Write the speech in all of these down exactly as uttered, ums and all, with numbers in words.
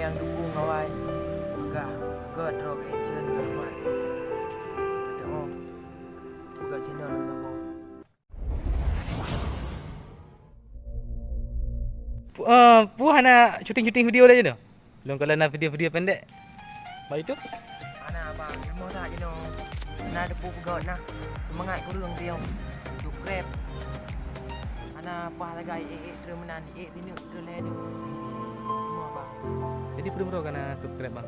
Nyang dukung awai peugah, peugah droe action Rahmat. Teudeungoe peugah channel saboh. Pu-, eh, pu hana syuting-syuting video laju tu? Lôn kalon na video-video pendek bak YouTube? Hana, bang. Rumoh that jinoe. Hana teupeu peugah na. Seumangat kureueng biong. Subscribe. Hana paih lagèe ék-ék treuk meunan, ék sineuk treuk lhèe neuk. Rumoh, bang. Jadi, peue droe ka na subscribe, bang?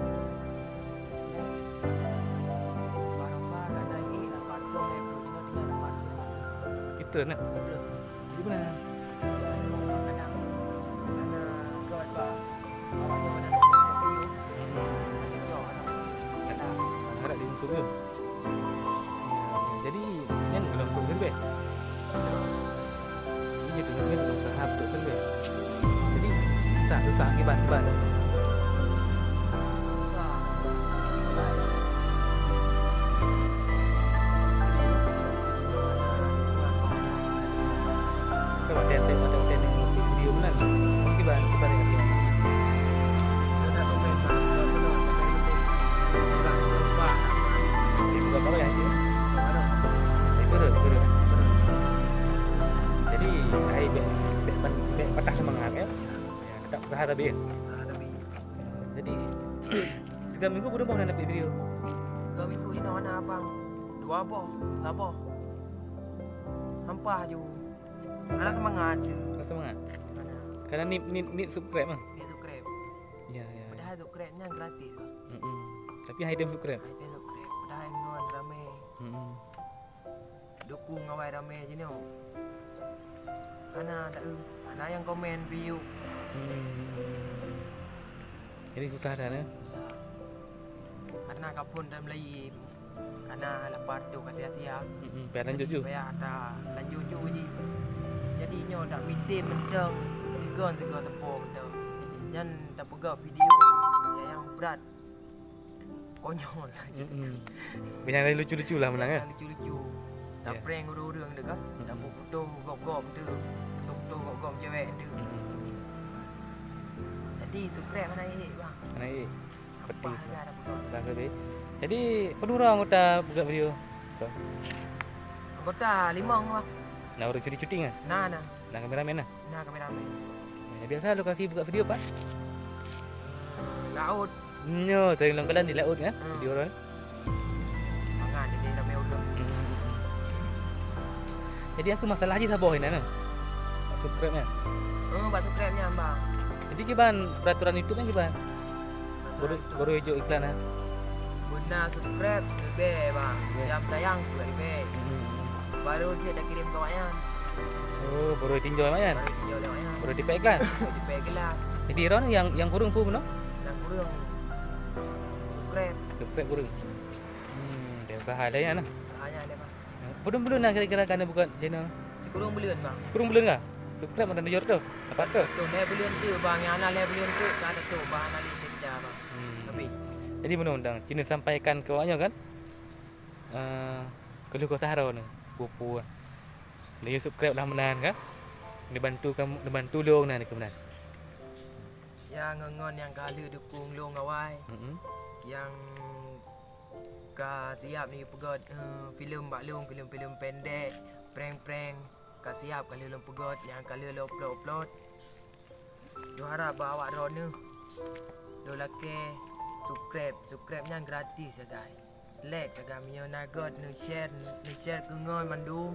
Barosa ka na ék lapan reutôh lhèe ploh, jinoe tinggai lapan reutôh. Peter na? Peter. Jadi, peue na? Kadang, kadang, kadang, kadang, kadang, Harap di musuh tu. Jadi, nyan golom tu sendiri. Iya tu, nyan golom sahab tu sendiri. Jadi, susah, susah kiban, kiban. Coba tengok, tengok, tengok, tengok video meunan. Kiban, kiban yang dia. Dia dah komen, Bang. Sebab tu, komen penting. Bang, lupa. Dia juga baru ya, dia. Baru. Dia baru, dia baru. Jadi, hai bèk, bèk pan-, bèk patah semangat, ya. Ya, tetap usaha tapi, ya. Usaha tapi. Jadi, sigoe minggu pun dah dapat video. Sigoe minggu inoe na, Bang. Dua boh, saboh. Sampah ju. Hana semangat je. Hana semangat? Hana. Karena nit, nit, nit subscribe mah? Nit subscribe. Ya, ya. Padahai subscribe nyan gratis, Bang. Mm-mm. Tapi hai dem subscribe? Hai dem subscribe. Padahai ngon ramé. Mm-mm. Dukung awai ramé jinoe. Hana, tak, hana nyang komen view. Mm-mm. Jadi susah dah, ya? Susah. Karena kapun dan Melayu. Kana lapar tu ka sia-sia. Mm-mm, payah lanjut ju. Payah ata lanjut ju ji. Jadi nyoe dak mitem mantong, tegon-tegon teupông mantong. Nyan tapeugah video nyang brat. Konyol lah. Mm-mm. Biasanya lucu-lucu lah menang, ya? Lucu-lucu. Ya. Taprank ureueng-ureueng tu kan. Mm-mm. Tapeuputoh gop-gop tu. Peutoh-peutoh gop-gop cewek tu. Mm-mm. Jadi subscribe hana ék, bang. Hana ék. Pedih. Bah, dah, dah peugah. Bah, pedih. Jadi, peue droe anggota peugah video? So. Anggota limong, Bang. Nah, ureueng cuti-cuti kan? Nah, nah. Nah, kameramen nah? Nah, kameramen. Ya, biasa lokasi peugah video, Pak? Laut. Nyo, sering lôn kalon di laut kan? Hmm. Video orang. Mangat jadi ramai orang. Hmm. Jadi aku masalah aja saboh ini nah. Subscribe nya. Oh, bak subscribe nya, Bang. Jadi kiban peraturan YouTube kan kiban? Baru, baru ijok iklan, ha? Beuna subscribe, siribèe, Bang. Ya. Jam tayang, dua ribèe. Hmm. Baru cit dak kirim keu awaknyan. Oh, baru tinjau awaknyan? Baru tinjau awaknyan. Baru dipek iklan? Dipek iklan. Jadi, ron yang, yang kurung pun, no? Yang kurung. Subscribe. Subscribe kurung. Hmm, dia usaha lain, nah. Usaha lain, Bang. Padum buleuen na kira-kira kana buka channel? Sikureueng buleuen, Bang. Sikureueng buleuen kah? Subscribe ada tujoh ratus, lapan ratus? Tuh, lhèe buleuen tu, Bang, nyang hana lhèe buleuen tu, ka ada tu, Bang, hana lhèe cerita, Bang. Hmm. Habis. Jadi, meunan, Bang, ci neusampaikan keu awaknyoe kan? Eh, keluh kesah droeneuh, peue-peue. Laju subscribe lah meunan kan? Neubantu kamu, neubantu lôn na keu meunan. Ya, ngon-ngon nyang ka lheueh dukung lôn awai. Mm-mm. Nyang ka siap neupeugöt, eh, filem bak lôn, filem-filem pendek, prank-prank, ka siap ka lheueh lôn peugöt, nyang ka lheueh lôn upload-upload. Lôn harap bak awak droeneuh, lôn lakèe subscribe, subscribe nyan gratis sagai. Like sagai meunyoe na göt, neu-share, neu-share keu ngon mandum.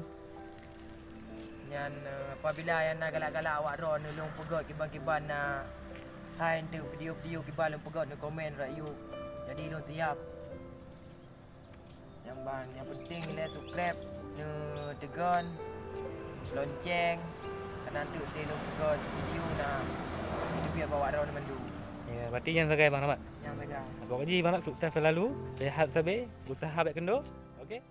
Nyan, eh, apabila nyang na galak-galak awak droeneuh lôn peugöt kiban-kiban na hai enteuk video-video kiban lôn peugöt neukomen rot YouTube. Jadi lôn siap. Nyang bang, nyang penting ilèe subscribe, neuteugon lonceng, keunan teuk lôn peugöt video na teubiet bak awak droeneuh mandum. Ya, berarti nyan sagai Bang Rahmat. Nyan sagai. Pokok jih Bang Rahmat sukses selalu, sehat sabe, usaha bèk kendor. Oke.